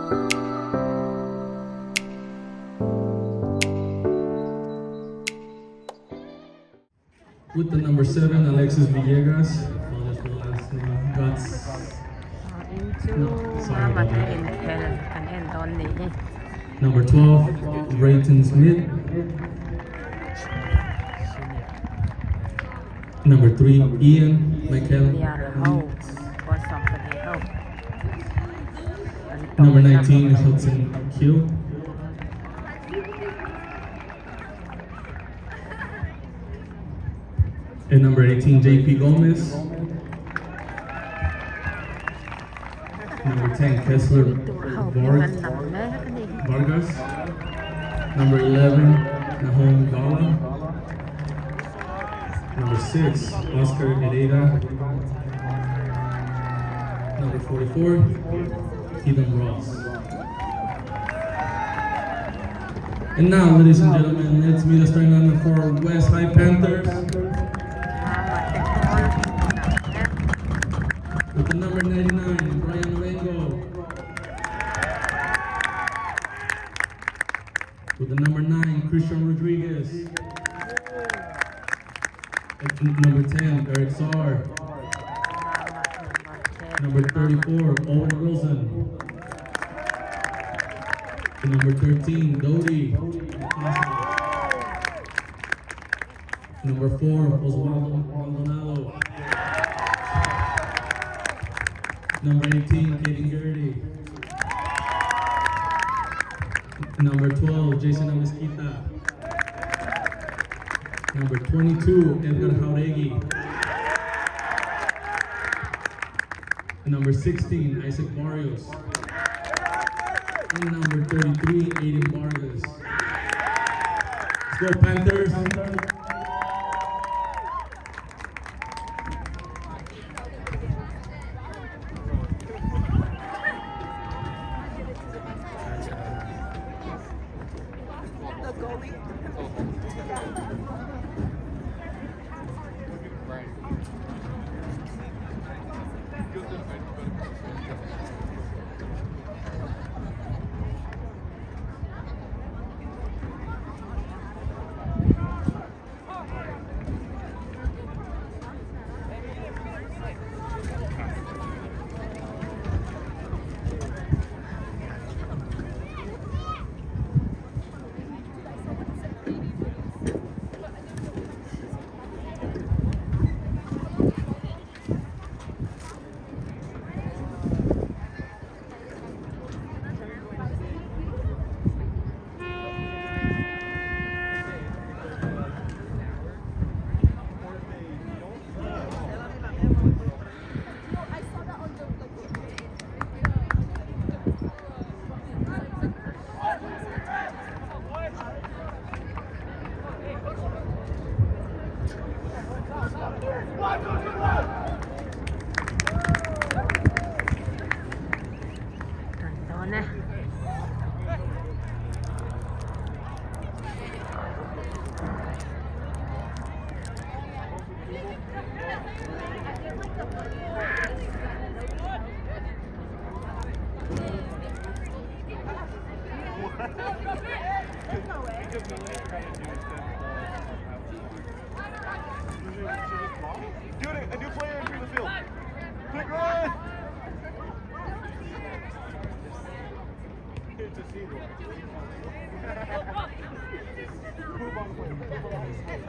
With the number 7, Alexis Villegas. Apologize for the last name. Guts. In chu No, sorry Mama about te that. inkhel kan en dawn nih hi. Number 12, Rayton Smith. Number 3, Ian Michael. Senior ho pawl 12 ho an Number tawpna. 19, Hudson Keel. And number 18, JP Gomez. Number 10, Kessler Tur ho hi Varg an lam mek a ni. Vargas. Number 11, Nahum Gala. Number 6, Oscar Herrera. Number 44, Ethan Ross. And now, ladies and gentlemen, let's meet the starting lineup for West High Panthers Mama te pawl lam mek. with the number 99, Brian Orengo. With the number 9, Christian Rodriguez. At number 10, Eric Saar. Mama number 10 Number Mama 34, Owen Wilson. And number 13, Dodi. Number 4, Oswaldo Maldonado. Number 18, Kaden Gurdy. Number 12, Jason Amesquita. Number 22, Edgar Jauregui. And number 16, Isaac Barrios. And number 33, Aiden Vargas. Let's go, Panthers. Tan dawn e. Dude, a new player entering the field. Quick run! It's a single. Move on the play.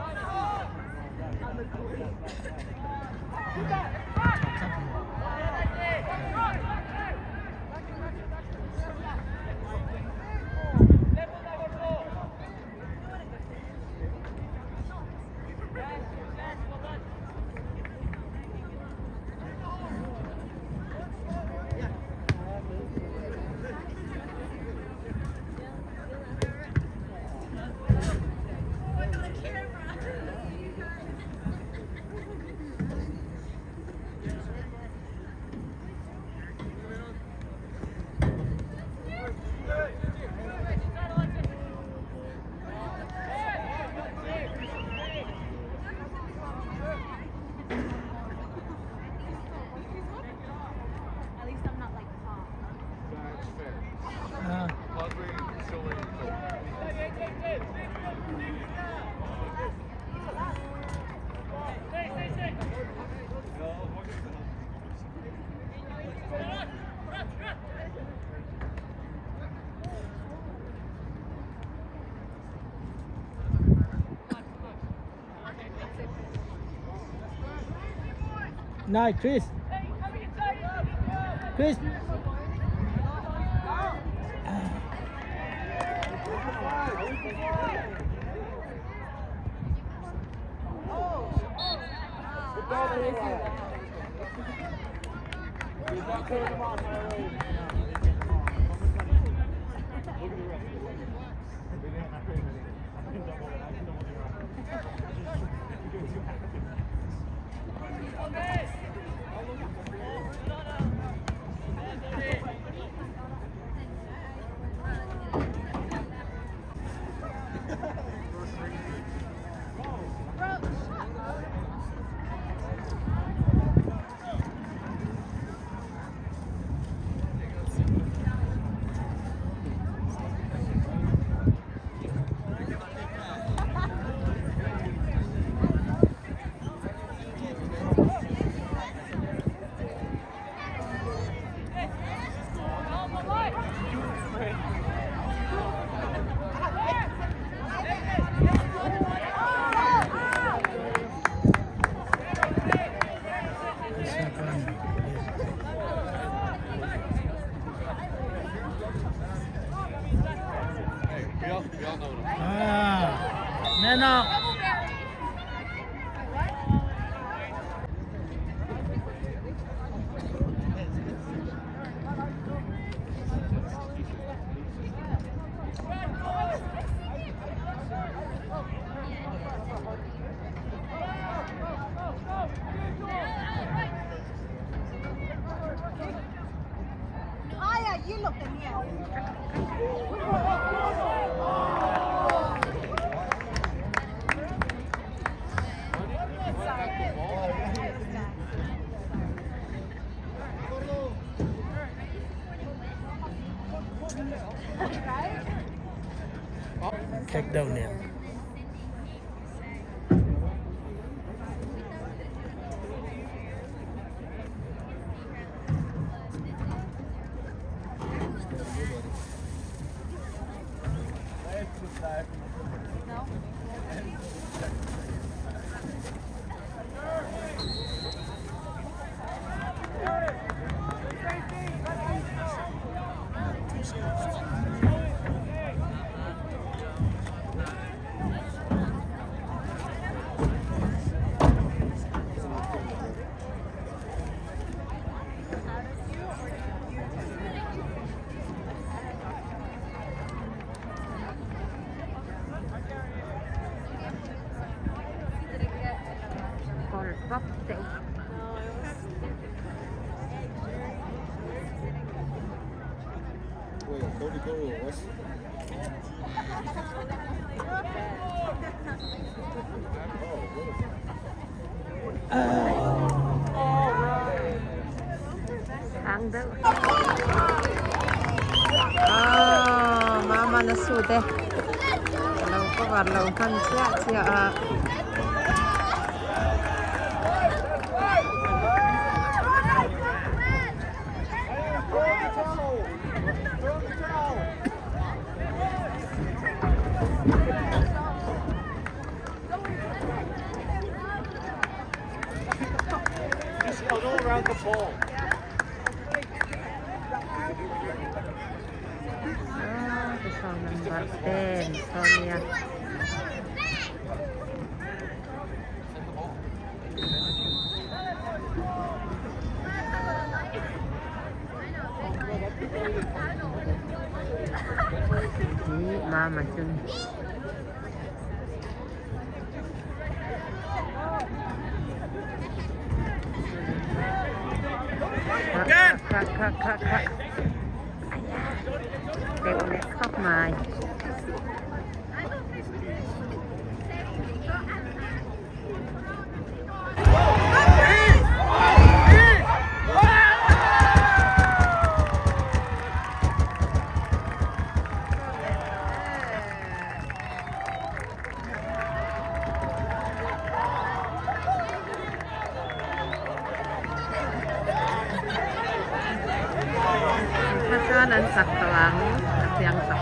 Nine, Chris. Chris. Ah, man up. Ay, allí lo tenía. Kick down there. Goal pop teh u. Ang deuh. Aww mama na suit e. Ka lo cover lo hman chiah chiah a. Just huddle around the ball. Ah, so number 10, Sonia. Hi Mama chu ni. Kha kha kha kha kha. Teuh leh khawp mai. Kha chuan an chak tawh ang a chiang tak.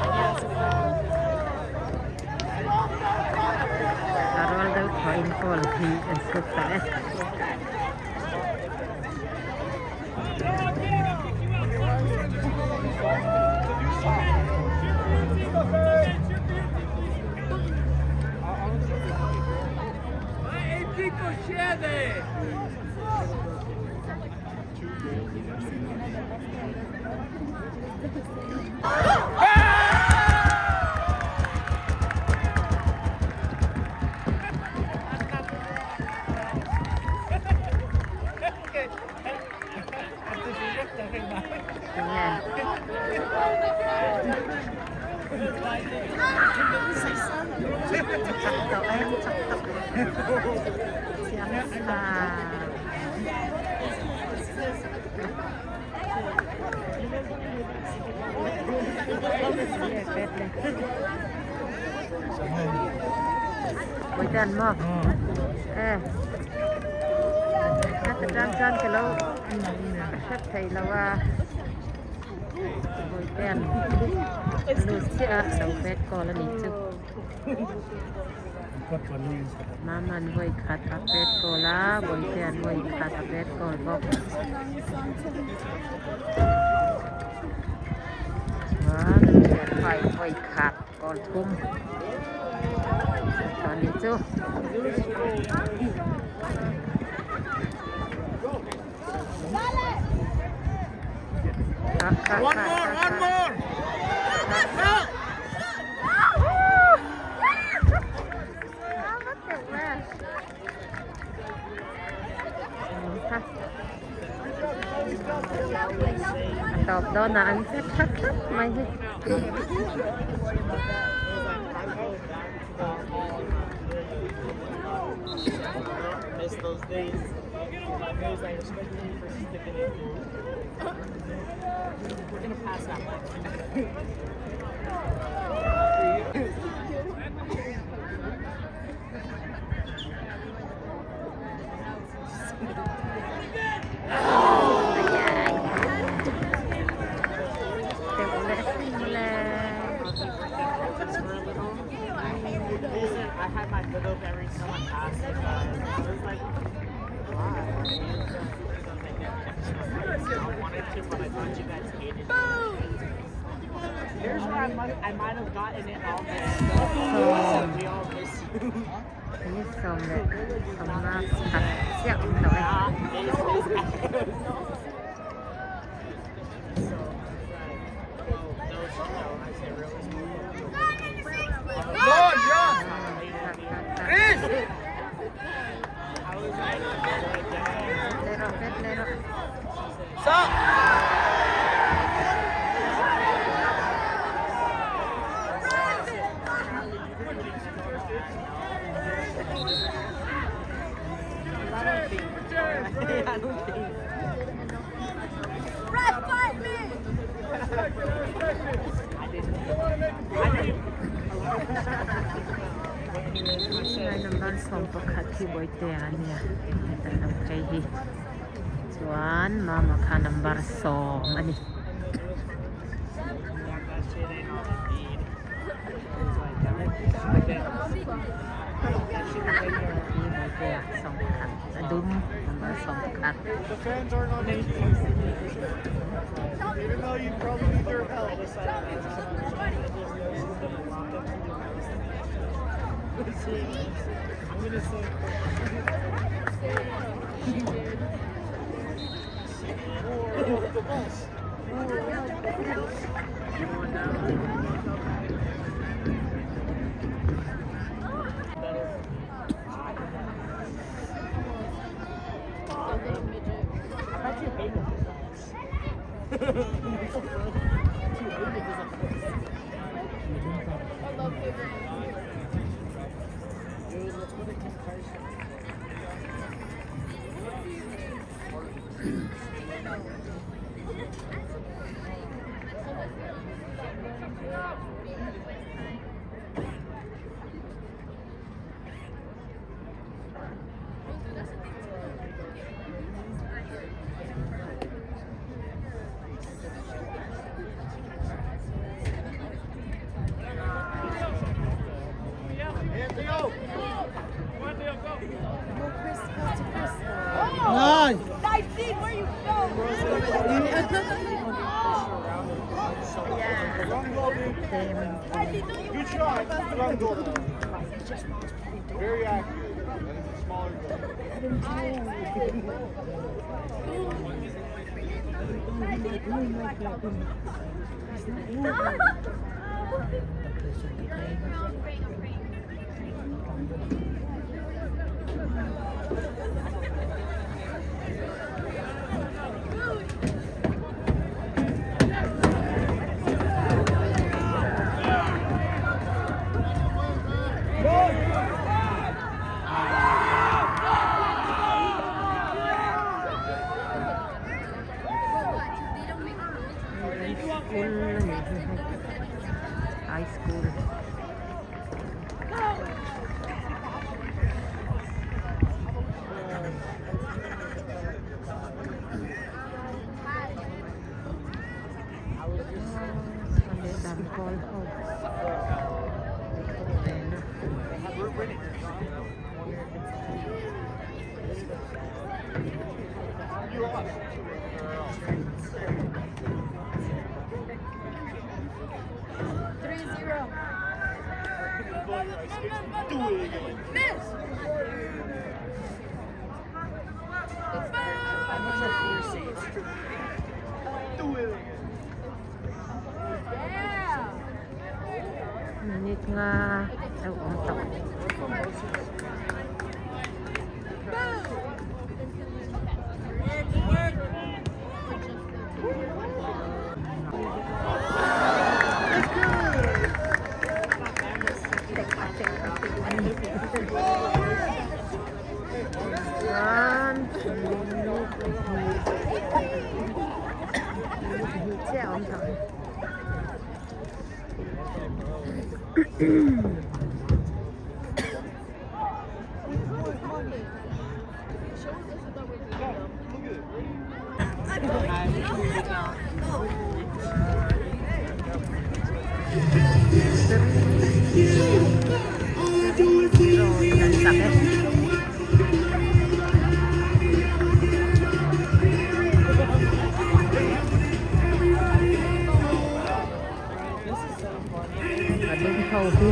A rual deuh thaw in goal hi an sut ta e. Chak tawh em chak tawh chiang sa. Buitan maw? Eh. Heta tan chuan ka lo hre thei lo a. Buitan lut chiah a lo bet call a nih chu. Maman vawi khat a pet goal a Bawihtea'n vawi khat a pet goal bawk. Chuan thianpa in vawi khat goal thum a nih chu. One more, one more! A tawp dawnah an che tha tlat mai hi. Sawm leh sawmna pakhat chiah awm tawh e. Leh rawh bet leh rawh. Lai number 11 hi Bawitea a nia heta lam phei hi chuan Mama kha number 10 a ni. Bawitea 11 a dum number 11. The fans aren't on any team. Even though you probably need their help. Good shot. Wrong goal. Very accurate. School a nih hi hei high school. Lehlam pawl ho ve na. Minute nga a awm tawh. Chuan minute hnih minute hnih chiah a awm tawh. A dum ho hi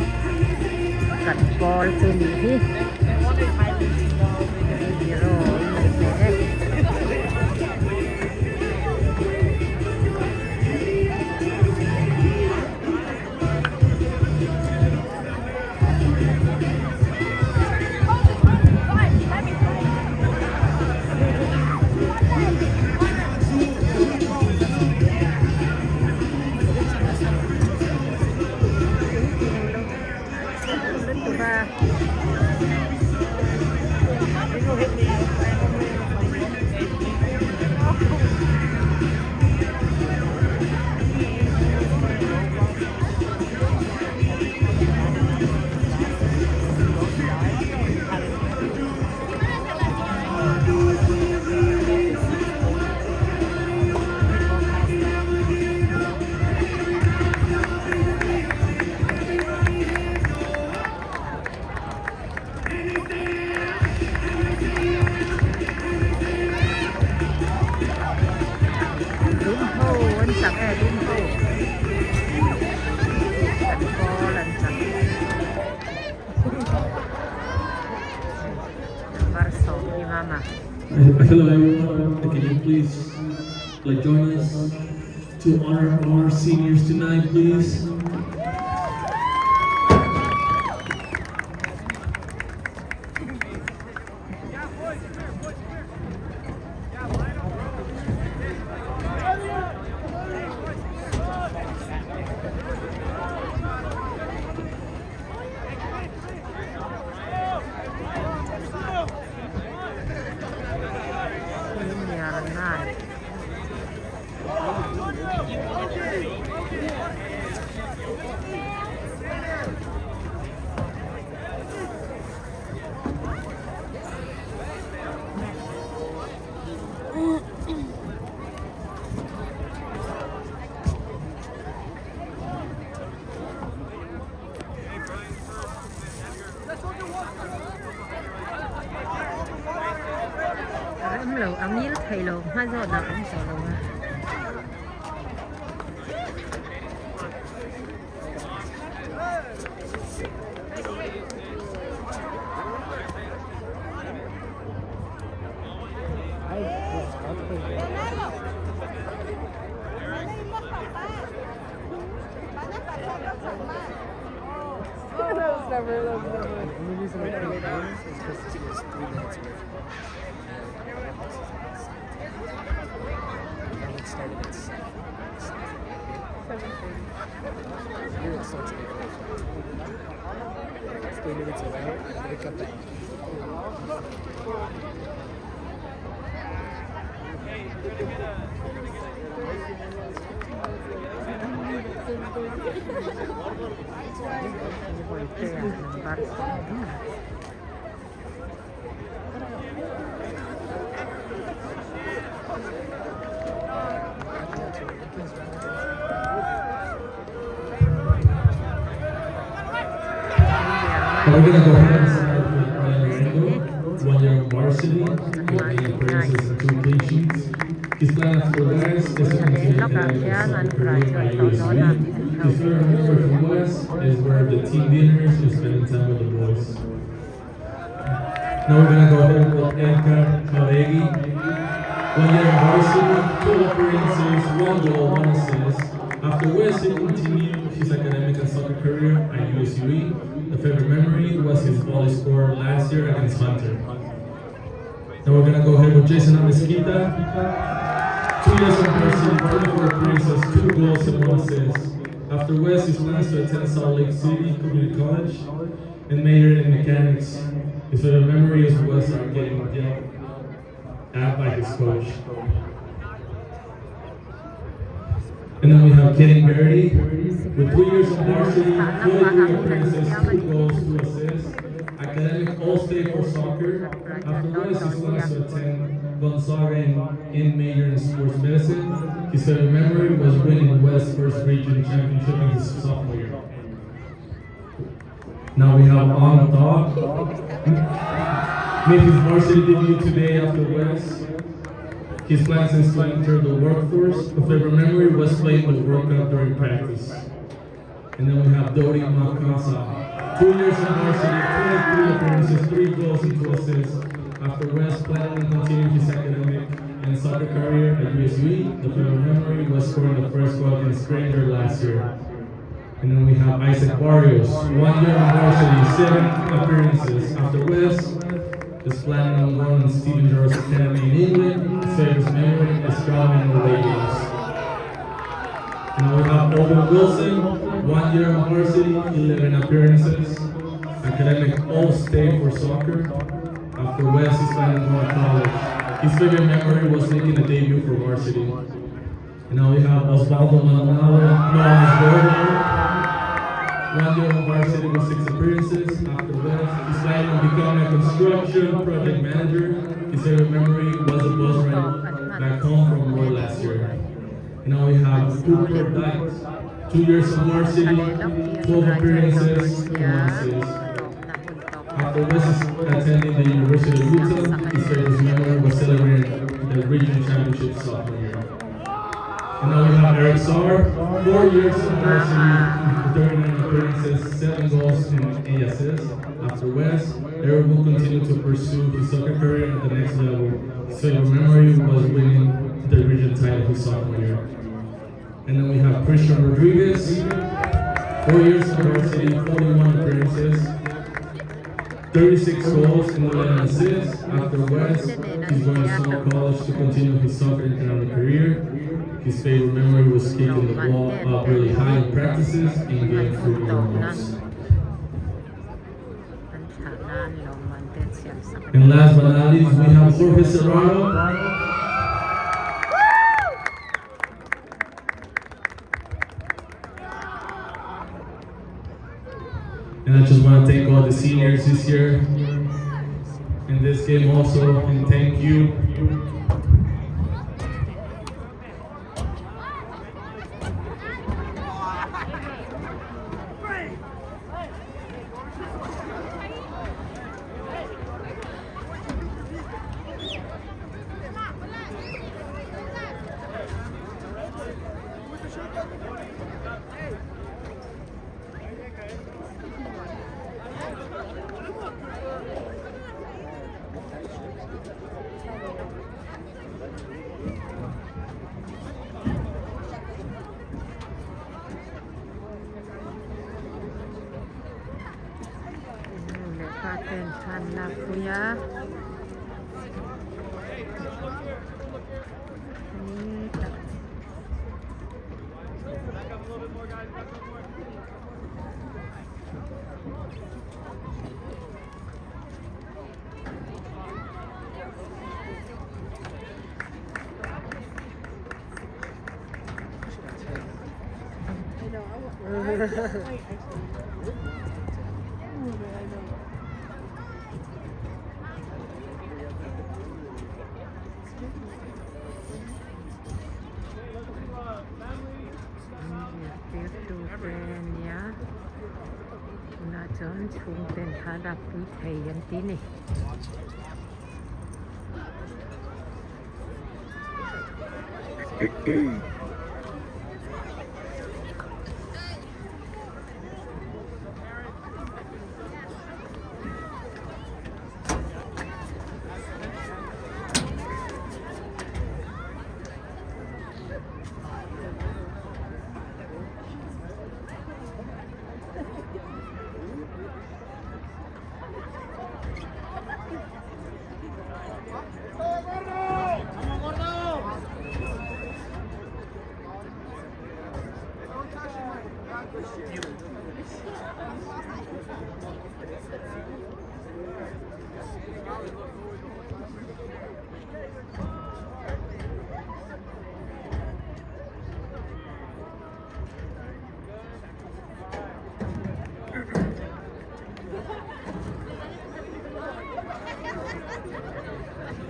kan pawl chu nih hi zero in an hmeh e. Dum ho an chak e dum ho kan pawl an chak number sawm hi mama. Hello everyone, can you please like join us to honor our seniors tonight please? Senior night. A rem lo a ngil thei lo hma zawt ah a awm tawh lo a. Bawihtea number 20. We're gonna go ahead and start with Ryan Ringo, 1 year on varsity, with eight appearances and 2 clean sheets. His plan after West is to continue academic and soccer career at USU. His favorite memory from West is where the team dinners and spending time with the boys. Now we're gonna go ahead with Edgar Jauregui. 1 year in varsity, 2 appearances, 1 goal, 1 assist. After West, he continued his academic and soccer career at USUE. The favorite memory was his volley score last year against Hunter. Now we're gonna go ahead with Jason Amesquita. 2 years on varsity, 24 appearances, 2 goals and 1 assist. After West, he plans to attend Salt Lake City Community College and major in mechanics. His favorite memory is West getting yelled at by his coach. And then we have Kenny Verity with 3 years on varsity, 43 appearances, 2 goals, 2 assists, academic all-state for soccer. After West, he plans to attend Gonzaga in major in sports medicine. His favorite memory was winning West First Region Championship in his sophomore year. Now we have On Dog. Made his varsity debut today after West. His plans is to enter the workforce. A favorite memory was playing the World Cup during practice. And then we have Dodi Makasa. 2 years in varsity, 23 appearances, 3 goals and 2 assists. After West planning on continuing his academic and soccer career at USUE, the favorite memory was scoring the first goal against Granger last year. And then we have Isaac Barrios, 1 year on varsity, 7 appearances. After West, is planning on going on Stephen Jarvis Academy in England. His favorite memory is driving the ladies. And now we have Owen Wilson, 1 year on varsity, 11 appearances. Academic all-state for soccer. After West, he's planning on going to college. His favorite memory was making a debut for varsity. And now we have Osvaldo Maldonado, known as Gordo. 1 year on varsity with 6 appearances. After West, he's planning on becoming a construction project manager. His favorite memory was a bus ride back home from work last year. And now we have Cooper Dykes, 2 years on varsity, 12 appearances, 1 assist. After West is attending the University of Utah, his favorite memory was celebrating the regional championship sophomore year. And now we have Eric Sauer, 4 years on varsity, 39 appearances, 7 goals, and 8 assists. After West, Eric will continue to pursue his soccer career at the next level. His favorite memory was winning the region title his sophomore year. And then we have Christian Rodriguez, 4 years on varsity, 41 appearances, 36 goals and 11 assists. After West, he's going to Snow College to continue his soccer and academic career. His favorite memory was kicking the ball up really high in practices and getting free warm-ups. An thlah nan lawmman te an siam sak And last but not least, we have Jorge Serrano. And I just want to thank all the seniors this year in this game also, and thank you. Ten thla an lakpui a hetah. Zirtirtu te ania tunah chuan chhungten thla lakpui thei an ti a ni.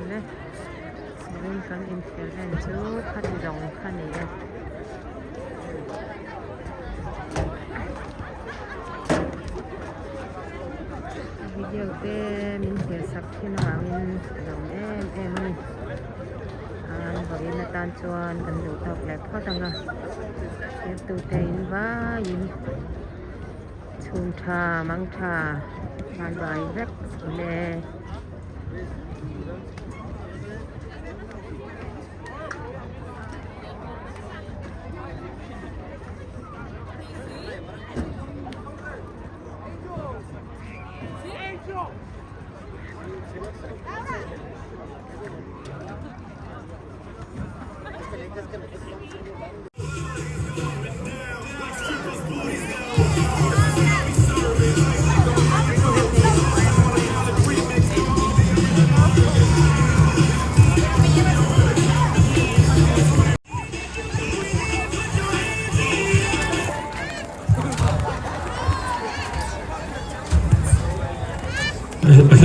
Le vawiin kan inkhel en chu khati zawng kha ni e. Video te min hliah sak thin avangin a lo awm em em a ni. An vawiin atan chuan kan duh tawk leh phawt ang a thirtute in vaiin chhun tha mang tha van vai vek le.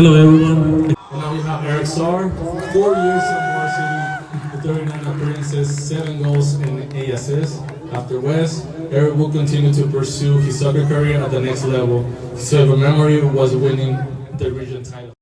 Hello everyone. And now we have Eric Starr, four years in varsity, 39 appearances, 7 goals and 8 assists. After West, Eric will continue to pursue his soccer career at the next level. His favorite memory was winning the region title.